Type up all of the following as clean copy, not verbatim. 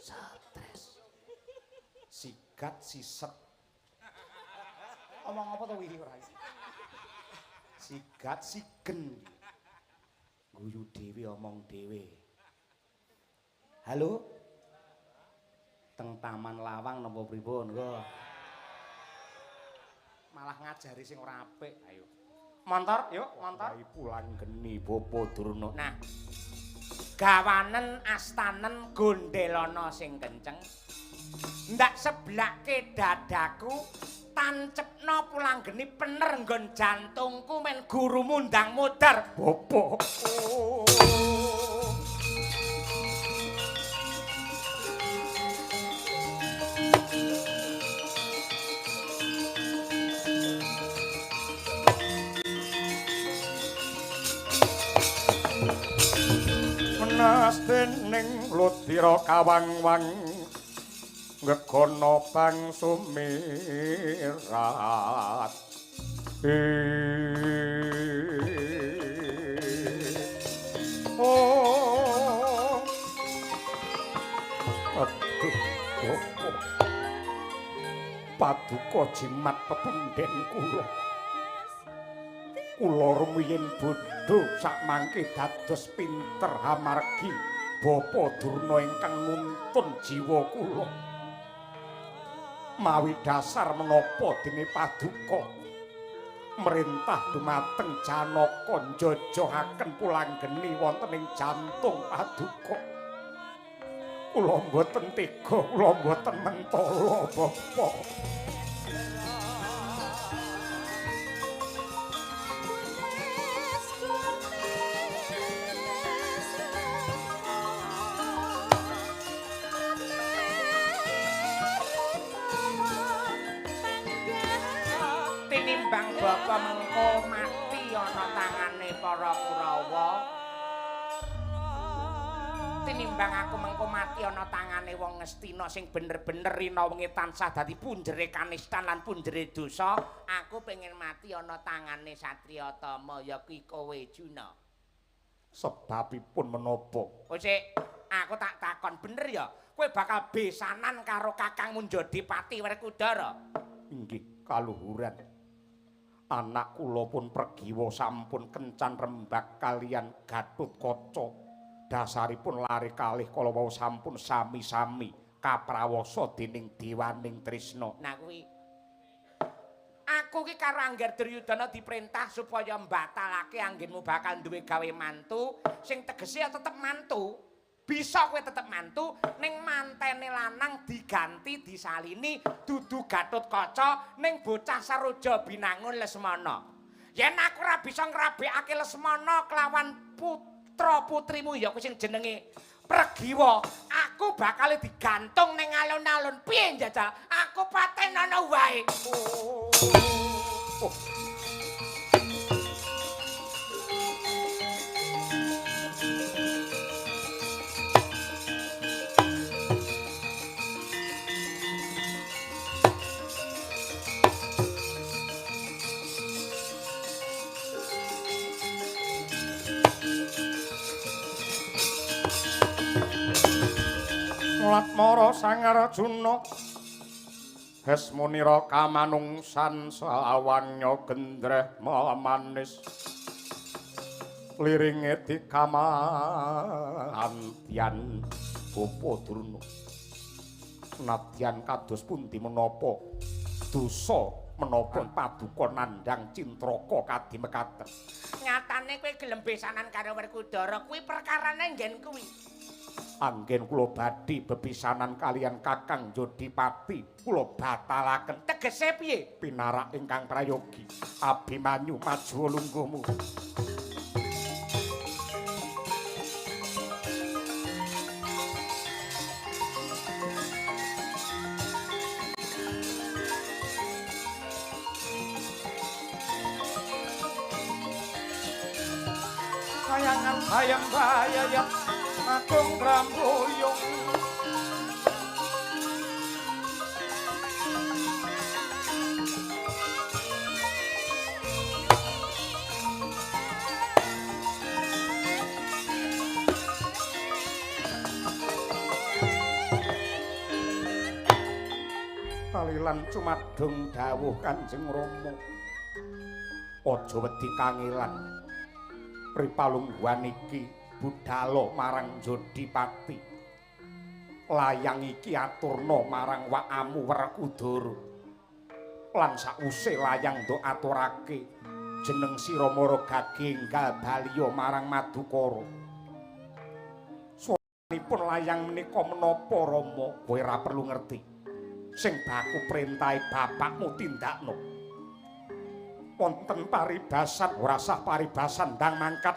Stres. Sigat siset. Omong apa to iki ora? Sigat sigen. Guyu dhewe omong dhewe. Halo? Teng Taman Lawang napa pripun kok? Malah ngajari sing ora apik. Ayo. Montor, yuk, montor. Pulang geni Bapa Durna. Nah. Gawanen astanen gondelana sing kenceng. Ndak seblake dadaku, tancepno pulang geni pener nggon jantungku men gurumu ndang mudhar. Bapa. Menas dening ludira kawang-wang ngegana bang sumirat. Oh. Aduh, Bapa. Paduka jimat pepundhen kula. Kula rumiyin bodho sakmangke dados pinter amargi Bapa Durna ingkang nuntun jiwa kula. Mawi dasar menapa dene paduka merintah dumateng Janaka njojohaken pulanggeni wonten ing jantung paduka. Kula mboten tega, kula mboten mentala, Bapa. Tinimbang bapa mengko mati ana tangane para Kurawa. Tinimbang aku mengko mati ana tangane wong Ngastina sing bener-bener rina wengi tansah dadi punjere kanistan lan punjere dosa, aku pengen mati ana tangane Satriya Tama ya kuwi kowe Juna. Sebabipun menapa? Oh sik, aku tak takon bener ya, kowe bakal besanan karo kakangmu Jodipati Werkudara? Inggih, kaluhuran. Anak kula pun Pregiwa sampun kencan rembag kalian Gatotkaca. Dasaripun lare kalih kala wau sampun sami-sami kaprawasa dening dewaning Trisna. Nah kuwi aku ki karo Angger Duryudana diperintah supaya mbatalake anggenmu bakal duwe gawe mantu sing tegese ya tetep mantu. Bisa kowe tetep mantu ning mantene lanang diganti disalini dudu Gatotkaca ning bocah Saroja Binangun Lesmana. Yen aku ora bisa ngrabekake Lesmana kelawan putra putrimu ya kuwi sing jenenge Pregiwa, aku bakal digantung ning alun-alun. Piye njajal? Aku patenono wae. Oh. Latmara Sang Arjuna Hesmunira kamanungsan sawangnya gendreh manis liringe dikamantian Bapa Durna. Nadyan kados pundi menapa dosa menapa paduka nandhang cintraka kadimekaten. Nyatane kowe gelem besanan karo Werkudara kuwi perkarane nggen kuwi. Anggen kula badhe bepisanan kalian Kakang Jodipati kula batalaken. Tegese piye? Pinarak ingkang prayogi. Abimanyu maju lungguhmu. Kayangan bayang bayang agung rambuyung. kangelan cumadung dawuh Kanjeng Rama. Aja wedi kangelan. Ripalungguhan iki budhalo marang Jodipati. Layang iki aturna marang wakamu Werkudara. Lan sawuse layang ndok aturake jeneng sira Maragage enggal baliya marang Madukara. Suwanipun layang menika menapa Rama? Kowe ora perlu ngerti. Sing baku perintahe bapakmu tindakno. Wonten paribasan ora sah paribasan ndang mangkat.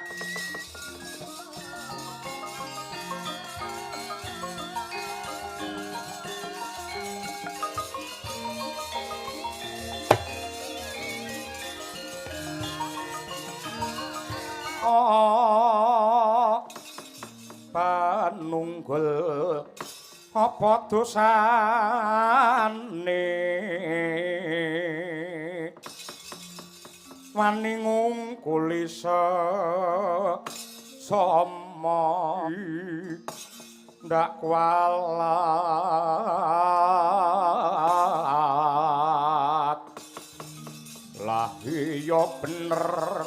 Panunggul apa dosane wani ngungkuli sama ndak kualat lah iya bener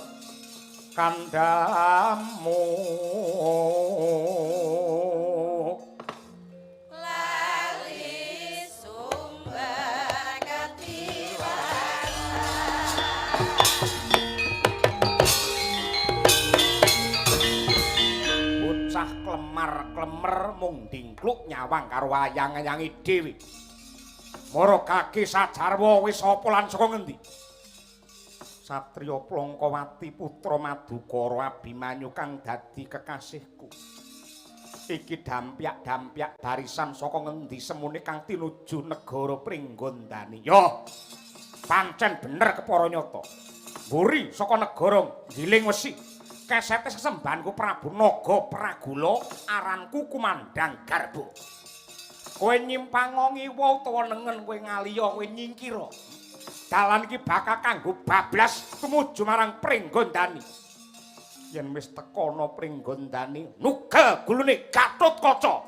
kandhamu lali sumber katiwasan. Bocah klemar-klemer mung dingkluk nyawang karo wayang-wayange dhewe. Maragage sajarwa wis apa lan saka ngendi? Satriya Plangkawati putra Madukara Abimanyu kang dadi kekasihku. Iki dampyak-dampyak barisan saka ngendi semune kang tinuju negara Pringgondani. Yo, pancen bener kepara nyata. Mburi saka negara Giling Wesi. Kesete sesembahanku Prabu Naga Pragula, aranku Kumandang Garba. Kowe nyimpang ngiwa utawa nengen, kowe ngaliya, kowe nyingkira. Dalan iki bakal kanggo bablas tumuju marang Pringgondani. Yen wis teka ana Pringgondani, nugel gulune Gatotkaca.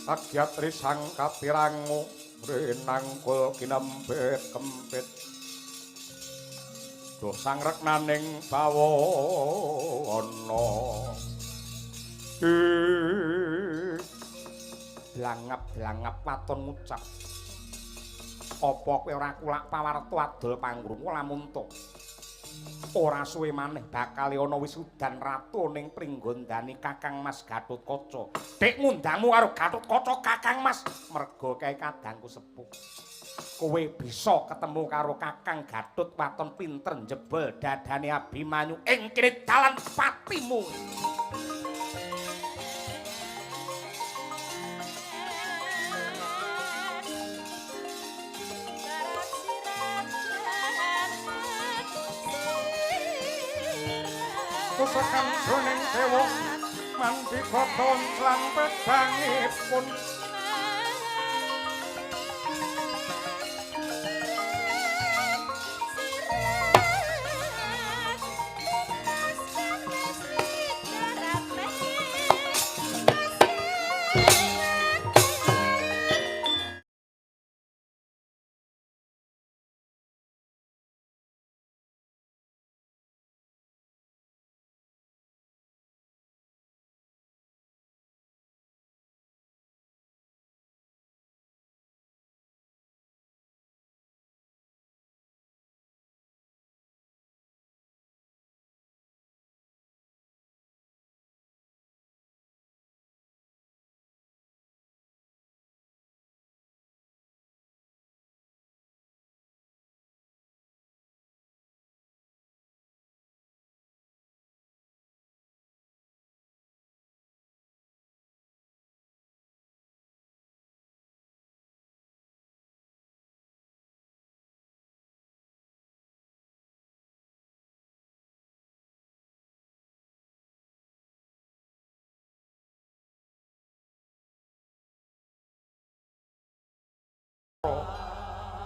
Agyat risang kapirangu rinangkul kinempit kempit. Duh sangreknaning bawana. Blangap-blangap waton ngucap. Apa kowe ora kulak pawarta adol panggrungku lamun to? Ora suwe maneh bakal ana wisudan ratu ning Pringgondani Kakang Mas Gatotkaca. Dik ngundangmu karo Gatotkaca Kakang Mas, merga kae kadangku sepuh. Kowe bisa ketemu karo Kakang Gatut waton pinter njebol dadane Abimanyu ing kene dalan patimu. Pusekan jroning dewa mandika tonclang pedangipun.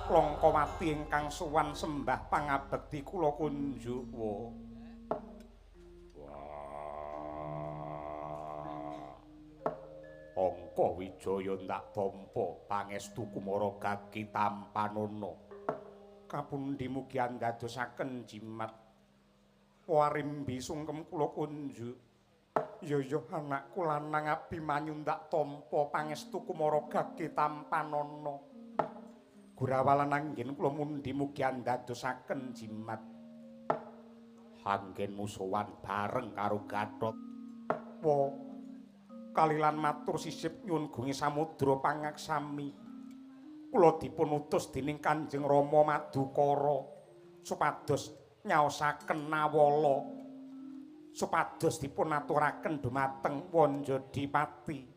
Plangkawati ingkang suwan sembah pangabekti kula kunjuk. Wah. Angka Jaka Wijaya ndak tampa pangestu Kumara Gagi tampanana. Kapundi mugi andadosaken jimat. Warimbi sungkem kula kunjuk. Ya ya anakku lanang Abimanyu ndak tampa pangestu Kumara Gagi tampanana. Gurawalan anggen kula mundi mugi andadosaken jimat. Anggenmu sowan bareng karo Gatot. Wa kalilan matur sisip nyuwun gunge samudra pangaksami. Kula dipun utus dening Kanjeng Rama Madukara supados nyaosaken nawala, supados dipun aturaken dumateng Wanjadipati.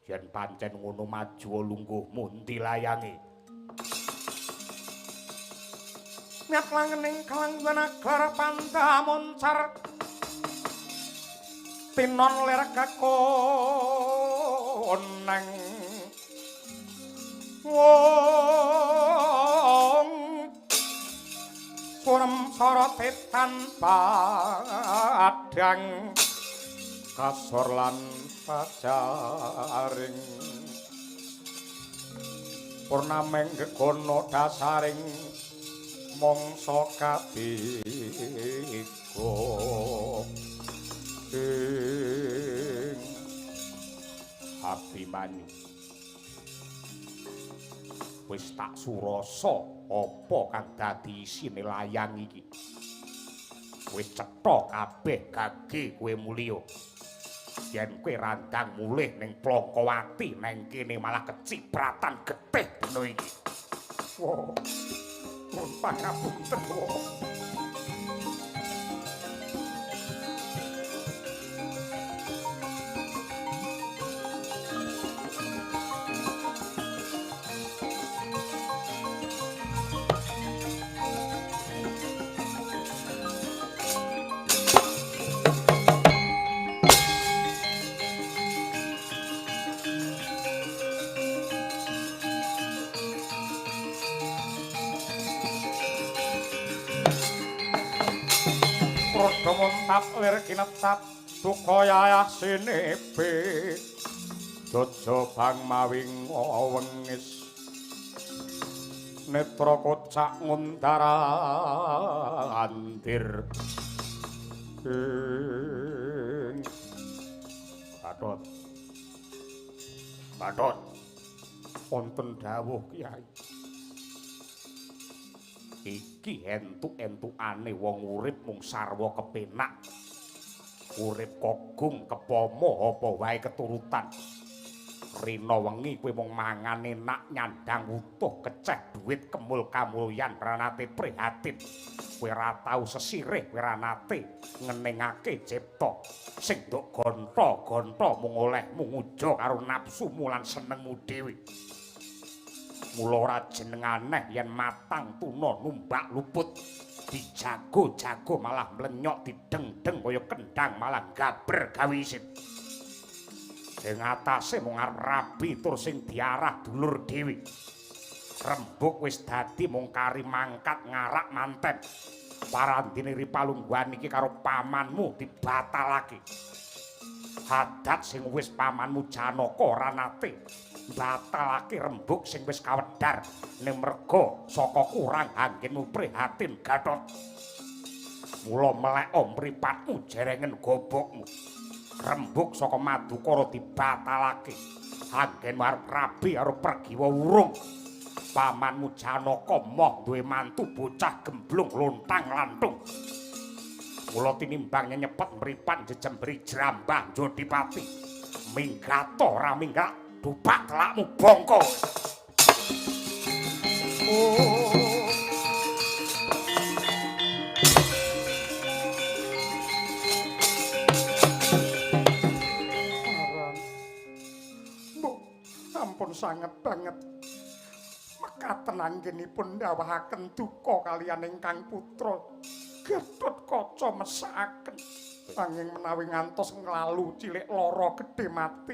Yen pancen ngono maju lungguhmu endi layange? Nyat langening kalanggan agar pandamoncar tinon lir kakoneng wong purem sorote tanpa padang kasor lan pajaring purnameng gegono dasaring mangsa katiga ing Abimanyu. Wis tak surasa apa kang dadi isine layang iki. Wis cetha kabeh gage kowe mulya. Yen kowe randang mulih ning Plongkowati neng kene malah kecipratan getih dina iki. Wah. Nuwun pangapunten. Muntap lir kinetap duka yayah sinepe jojo bang mawi wengis netra kocak ngundar andir ing Gatot. Gatot wonten dawuh Kyai. Iki entuk-entukane wong urip mung sarwa kepenak. Urip kogung kepomo apa wae keturutan. Rina wengi kowe mung mangan enak nyandang utuh keceh duit kemul kamulyan ranate prihatin. Kowe ora tau sesirih, kowe ora nate ngeningake cipta. Sing nduk gonta-gonta mung olehmu nguja karo nafsumu lan senengmu dhewe. Mula ora jeneng aneh yen matang tuna numbak luput, dijago-jago malah mlenyok, dideng-deng kaya kendang malah gaber gawe isin. Sing atase mung arep rabi tur sing diarah dulur dhewe. Rembug wis dadi mung kari mangkat ngarak manten. Parandene ripalungguhan iki karo pamanmu dibatalake. Hadat sing wis pamanmu Janaka ora nate batalake rembug sing wis kawedhar ning merga saka kurang anggenmu prihatin Gatot. Mula melek mripatmu jerengen gobokmu. Rembug saka Madukara dibatalake. Anggenmu arep rabi karo Pergiwa wurung. Pamanmu Janaka moh duwe mantu bocah gemblung lontang lantung. Mula tinimbang nyepet mripat jejembri jrambah Jodipati. Minggato ora minggat dupak telakmu bongko. Oh. Mbok, ampun sanget banget. Mekaten anggenipun ndawahaken duka kaliyan ingkang putra Gatotkaca mesakaken. Anging menawi ngantos nglalu cilik lara gedhe mati.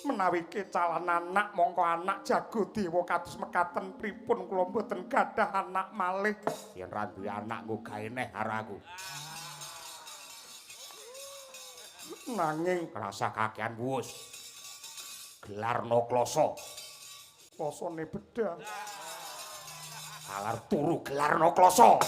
Menawi kecalan anak mongko anak jago dewa kados mekaten pripun kula mboten gadah anak malih. Yen ra duwe anak nggo gawe neh karo aku. Nanging rasa kakean wus. Gelarno kloso. Klosone bedah. Alar turu gelarno kloso.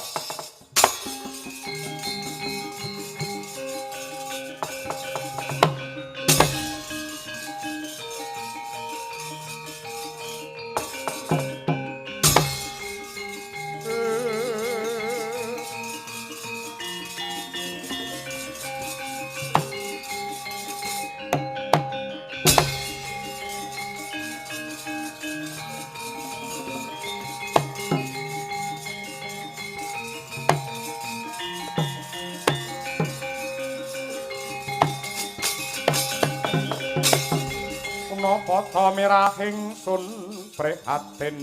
Napa mirah ingsun prihatin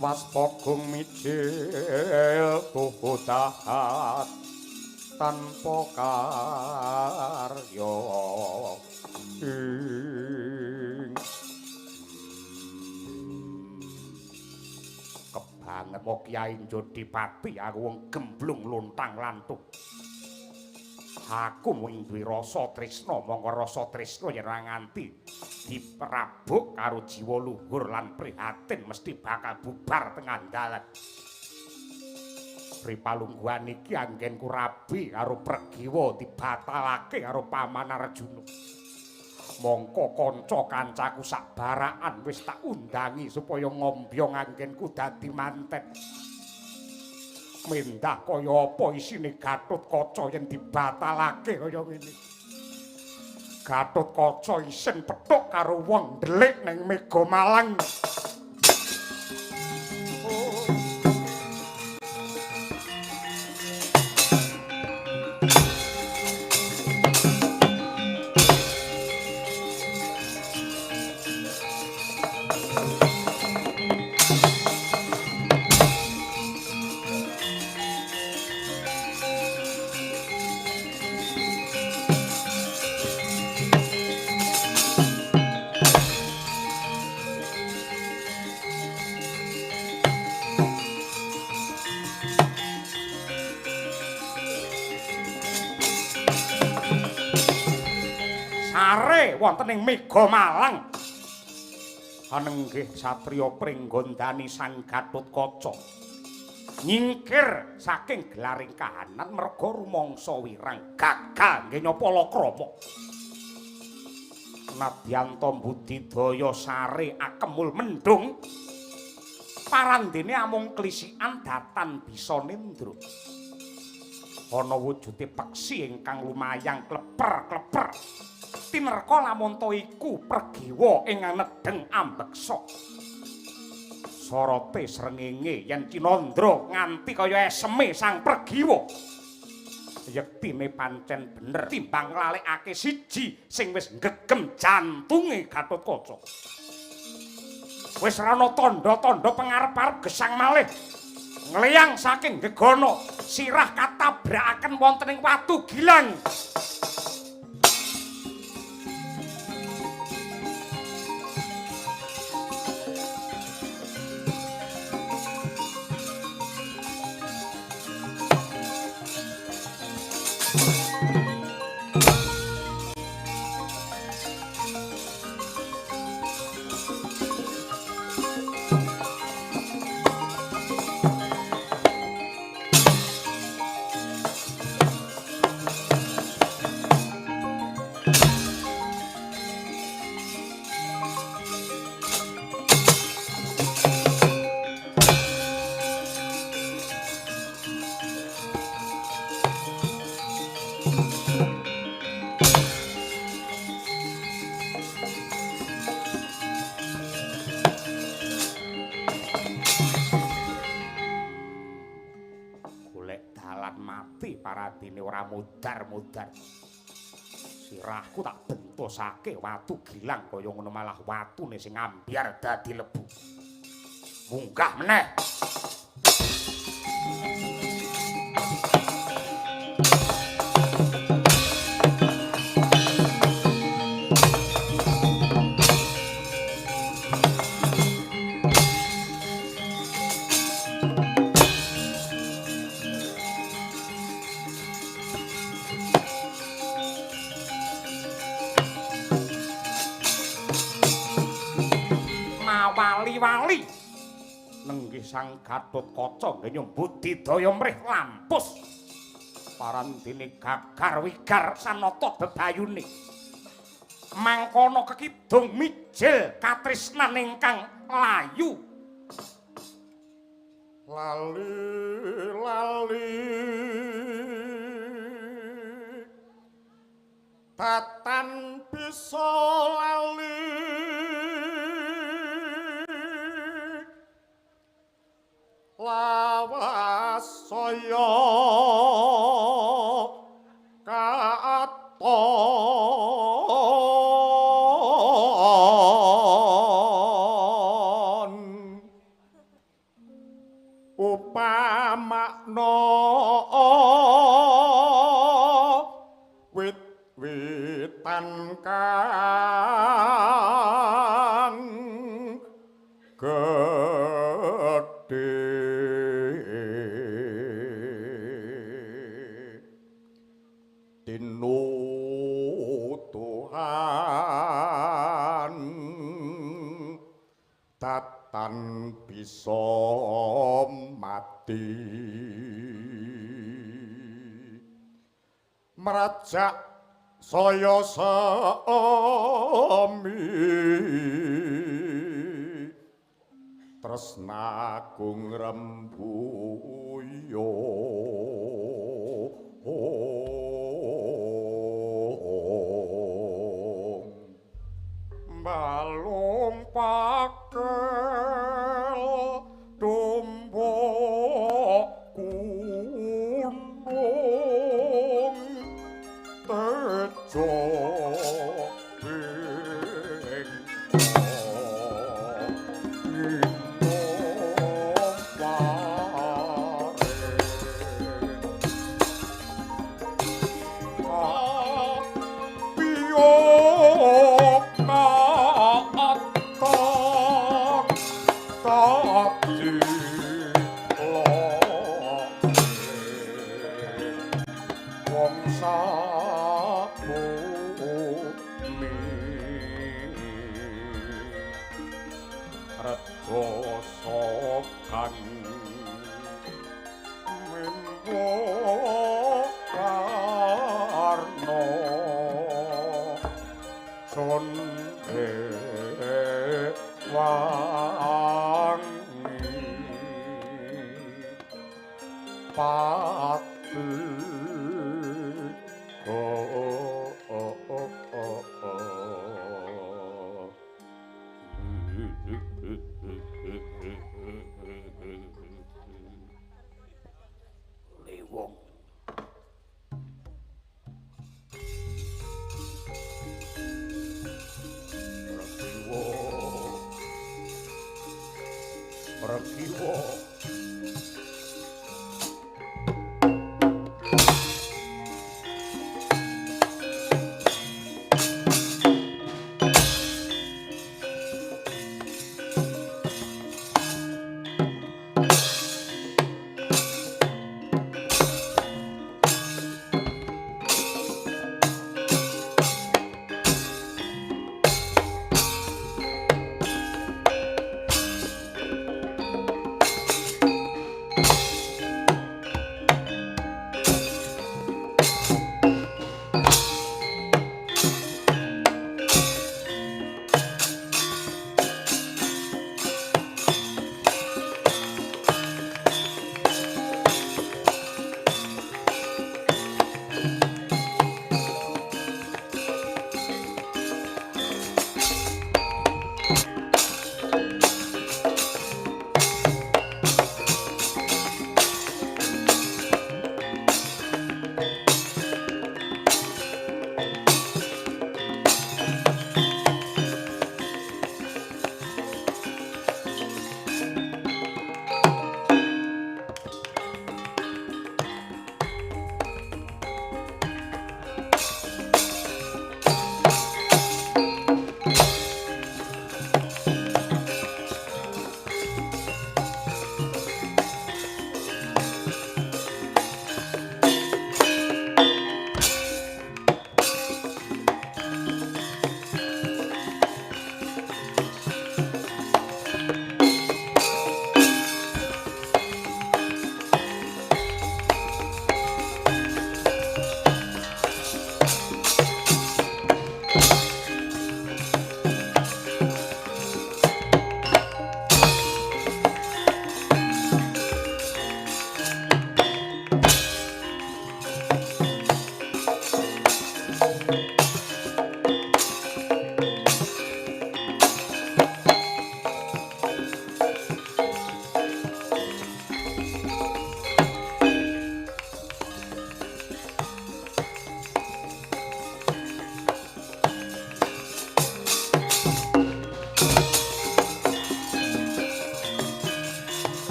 waspagung mijil tuhu dahat tanpa karya ing kebanget mo Kyai Jodipati aku wong gemblung luntang lantung. Aku mung duwe rasa tresna, mongko rasa tresna yen ora nganti diprabuk karo jiwa luhur lan prihatin mesti bakal bubar tengah dalan. Pripalungguhan iki anggenku rabi karo Pregiwa dibatalake karo Paman Arjuna. Mongko kanca kancaku sak barakan wis tak undangi supaya ngombyong anggenku dadi manten. Mendah kaya apa isine Gatotkaca yen dibatalake kaya ngene. Gatotkaca isin pethuk karo wong ndelik ning Mega Malang. Wonten ing Mega Malang. Anenggih satriya pringgondani Sang Gatotkaca nyingkir saking gelaring kahanan merga rumangsa wirang gagal nggih nyapa lakrama. Nadyanta budidaya sare akemul mendung parandene amung klisikan datan bisa nendra. Ana wujude peksi ingkang lumayang kleper-kleper. Tinerka lamun ta iku Pregiwa ing nedheng ambeksa. Sorote srengenge yen cinandra nganti kaya eseme Sang Pregiwa. Yektine pancen bener timbang nglalekake siji sing wis nggegem jantunge Gatotkaca. Wis ora ana tandha-tandha pengarep-arep gesang malih. Ngleyang saking gegana sirah katabrakaken wonten ing watu gilang. Paradine ora mudar-mudar. Sirahku tak bentosake watu gilang kaya ngono malah watune sing ambyar dadi lebu. Munggah meneh. wali-wali. Nenggih Sang Gatotkaca nggih budidaya mrih lampus. Parandene gagar wigar sanata bebayune. Mangkono kekidung mijil katresnan ingkang layu. Lali lali tatan bisa lali lawas saya katon upamakna wit-witan kang gedhe tinutuhan tatan bisa mati merajak saya sami tresnaku ngrembuya. Balung pakel tumbuk gunung tejo ing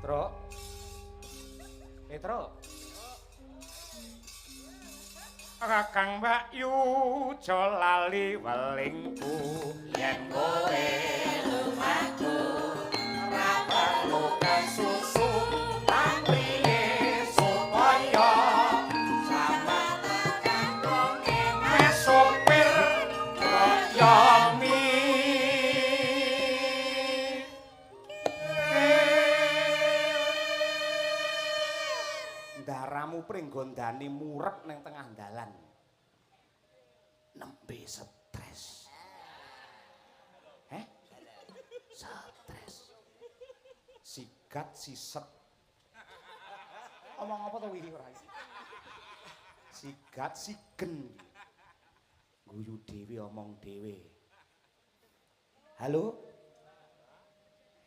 Truk. Petro. Kakang Mbakyu aja lali welingku yen kowe Lumaku ora perlu kesusu pamriye supaya slamet kanggone sopir kaya mi. Ndaramu pringgondane murep ning tengah dalan. Nembe stres. Heh? Stres. Sigat siset. Omong apa to wingi ora? Sigat sigen. Guyu dhewe omong dhewe. Halo?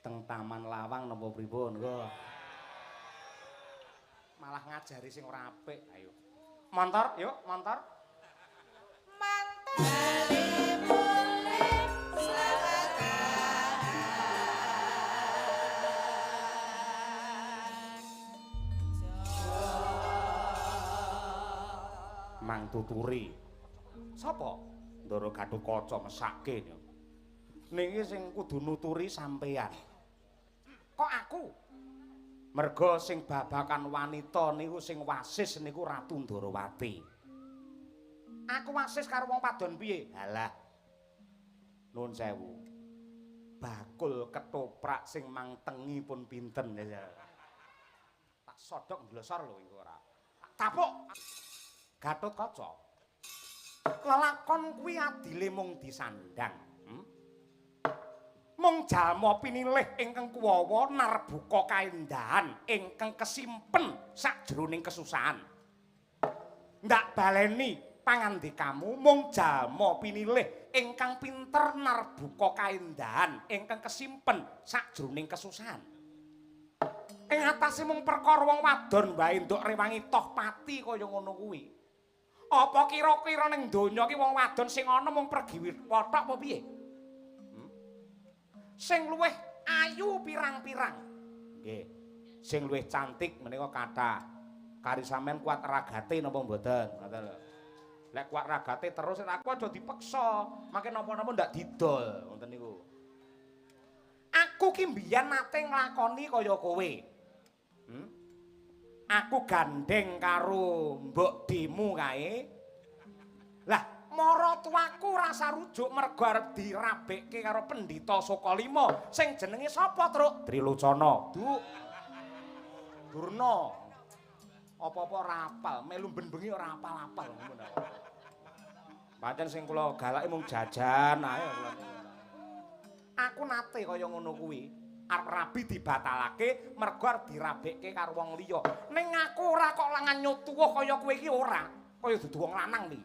Teng Taman Lawang napa pripun kok? Malah ngajari sing ora apik. Ayo. Montor, yuk, montor. Bali mulih slametan. Mang tuturi. Sapa? Ndara Gatotkaca mesake. Niki sing kudu nuturi sampeyan. Kok aku? Merga sing babakan wanita niku sing wasis niku Ratu Ndarawati. Aku wasis karo wong padon piye? Halah. Nuwun sewu. Bakul ketoprak sing mangtengi pun pinten ya. Tak sodok nglosor lho iku ora. Tak tapuk. Gatotkaca. Lelakon kuwi adile mung disandang. Mung jalma pinilih ingkang kuwawa narbuka kaendahan ingkang kesimpen sakjroning kesusahan. Ndak baleni pangandikamu mung jalma pinilih ingkang pinter narbuka kaendahan ingkang kesimpen sakjroning kesusahan. Ing atase mung perkara wong wadon wae nduk rewangi toh pati kaya ngono kuwi. Apa kira-kira ning donya ki wong wadon sing ana mung pergiwi tok apa piye? Sing luwih ayu pirang-pirang. Nggih. Sing luwih cantik menika kathah. Kari sampean kuat ragate napa mboten? Ngoten lho. Lek kuat ragate terus aku aja dipeksa, mangke napa-napa ndak didol, ngoten niku. Aku ki mbiyen nate nglakoni kaya kowe. Aku gandeng karo mbok demu kae. Lah, maratuwaku rasa rujuk mergo arep dirabekke karo pendhita Sukalima sing jenenge sapa, Truk? Trilocana. Duk. Durna. Apa-apa ora apal, melu ben-bengi ora apal-apal ngono. Pancen sing kula galake mung jajan ae kula niku. Aku nate kaya ngono kuwi. Arep rabi dibatalake mergo arep dirabekke karo wong liya. Ning aku ora kok langan nyutuh kaya kowe iki ora, kaya dudu wong lanang iki.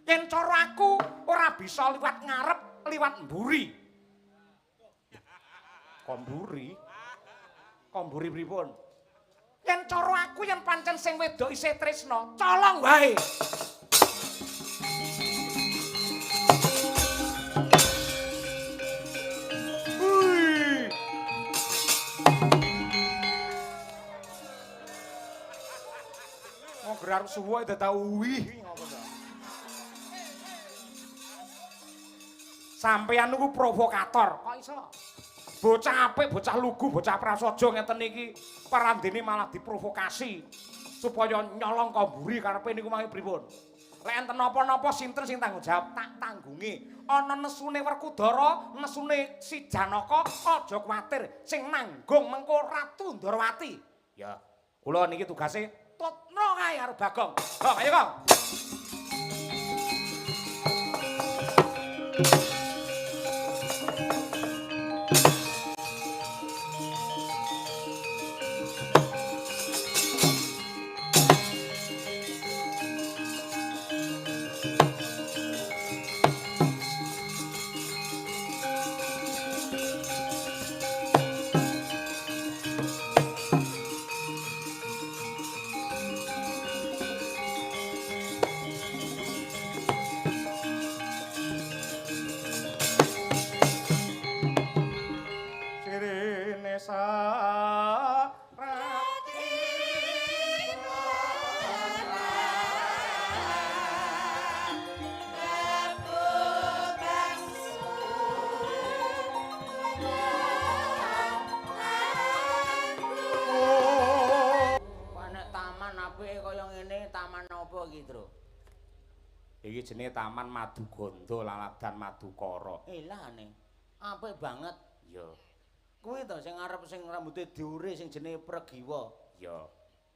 Yen cara aku ora bisa liwat ngarep, liwat mburi. Kok mburi? Kok mburi pripun? Yen cara aku yen pancen sing wedok isih tresna, colong wae. Wih. Wong gerar suwuk dadak uwih ngopo to? Sampeyan niku provokator. Kok iso? Bocah apik, bocah lugu, bocah prasaja ngeten iki parandene malah diprovokasi supaya nyolong kok mburi karepe niku mangke pripun? Lek enten napa-napa sinten sing tanggung jawab? Tak tanggunge. Ana nesune Werkudara, nesune si Janaka, aja kuwatir sing nanggung mengko Ratu Ndarawati. Ya, kula niki tugase tutno kae karo Bagong. Gong, ayo Gong. Iki jenenge Taman Madugandha Laladan Madukara. Elane. Apik banget. Iya. Kuwi to sing arep sing rambute diure sing jenenge Pregiwa. Iya.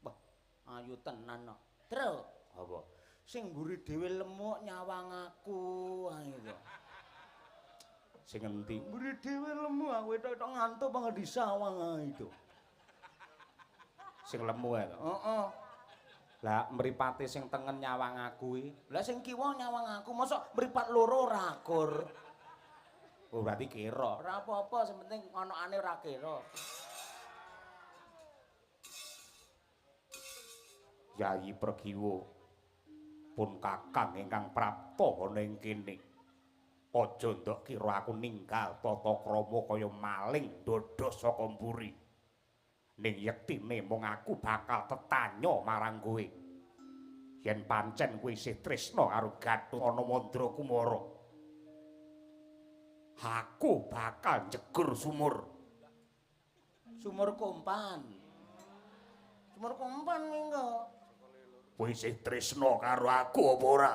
Wah, ayu tenan kok. Truk. Apa? Sing mburi dhewe lemuk nyawang aku ae to. Sing endi? Mburi dhewe lemu aku etok-etok ngantuk banget disawang ae to. Sing lemu ae to. Heeh. Lah mripate sing tengen nyawang aku iki. Lah sing kiwa nyawang aku, mosok mripat loro ora akur. Oh berarti kira. Ora apa-apa, sing penting onokane ora kira. Yayi Pregiwa pun kakang ingkang prapta ana ing kene. Aja ndok kira aku ninggal tata krama kaya maling ndodho saka mburi. Ning yektine mung aku bakal tetanya marang kowe. Yen pancen kowe isih tresna karo Gatot Anamandra Kumara, aku bakal njegur sumur. Sumur kompan. Sumur kompan minggo. Kowe isih tresna karo aku apa ora?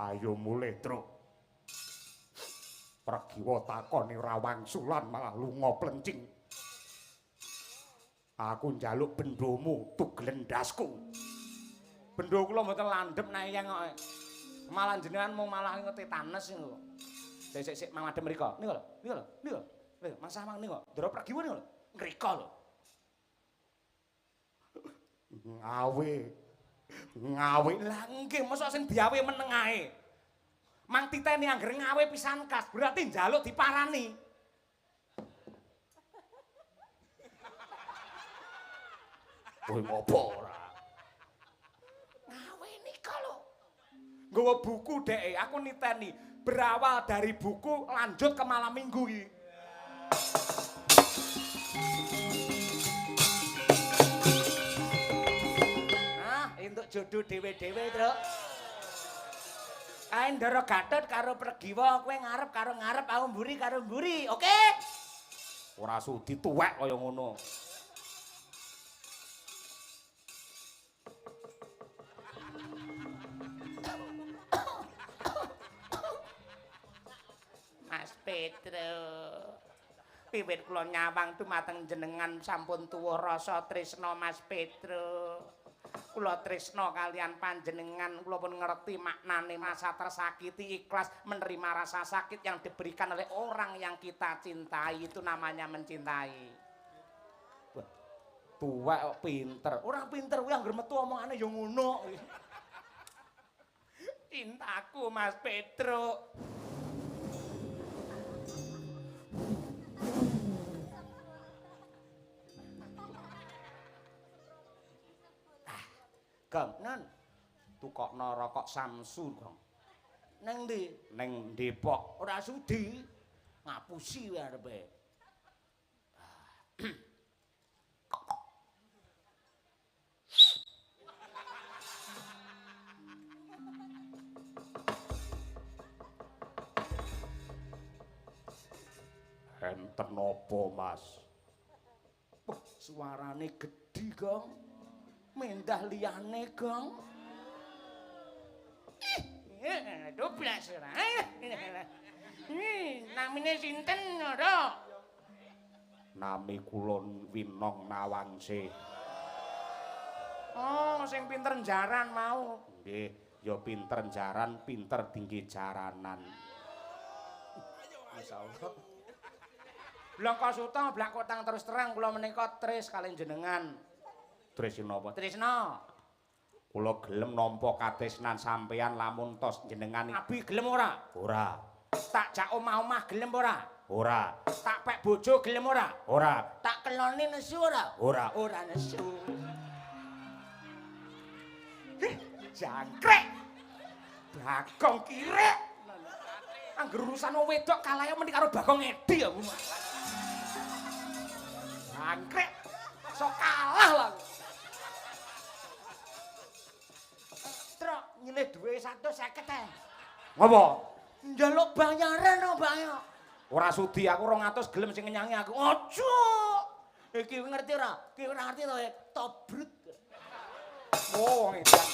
Ayo mulih, Truk. Pregiwa takoni ora wangsulan malah lunga plencing. Aku njaluk bendomu tugelen ndasku. Bendo kula mboten landhep nek yang kok. Malah jenengan mung malah tetanes niku. Sik sik sik mang madhep mriko. Niku lho, niku lho, niku lho. Lho, Mas Samang niku. Ndara Pregiwa niku lho. Ngriko lho. Ngawe. Ngawe. Lah nggih, mosok sing diawe meneng ae. Mang titeni anggere ngawe pisan kas, berarti njaluk diparani. Kowe ngopo ora? Ngawe nika lho. Nggawa buku dheke, aku niteni. Berawal dari buku lanjut ke malam minggu iki. Ah, entuk jodoh dhewe-dhewe, Truk. Kae Ndara Gatot karo Pregiwa, kowe ngarep karo ngarep, aku mburi karo mburi. Oke? Ora sudi tuwek kaya ngono. Mas Petro. Wiwit kula nyawang dumateng jenengan sampun tuwa rasa tresna Mas Petro. Kula tresna kalian panjenengan, kula pun ngerti maknane masa tersakiti, ikhlas menerima rasa sakit yang diberikan oleh orang yang kita cintai, itu namanya mencintai. Wah, tuwek kok pinter. Ora pinter kuwi anggere metu omongane ya ngono. Cintaku Mas Petro. Gong, Nan, tukokno rokok Samsu, Gong. Neng ndi? Neng Depok. Ora sudi. Ngapusi wae arepe. Enten apa, Mas? Wah, suarane gedhi, Gong. Mendah liyane, Gong. Ih, doblas ora. Namine sinten, ora? Nami kula Winong Nawangsih. Oh, sing pinter njaran mau. Nggih, ya pinter njaran, pinter dingge jaranan. Masyaallah. Blangka Suta, blak kotang terus terang kula menika tris kaliyan jenengan. Tris napa? Trisna. Kula gelem nampa katresnan sampeyan lamun tos jenengan. Abi gelem ora? Ora. Tak jak omah-omah gelem ora? Ora. Tak pek bojo gelem ora? Ora. Tak keloni nesu ora? Ora. Ora nesu. Jangkrik. Bagong kirek. Angger urusan wong wedok kalah ya mending karo Bagong Edi aku. Jangkrik. Sok kalah lah. Trok nyilih duwe 150 ae. Ngopo? Njaluk bayaran no, Mbak ya. Ora sudi aku 200 gelem sing ngenyangi aku. Ojo. Iki ngerti ora? Iki ora ngerti to, tobrut. Oh, wong edan.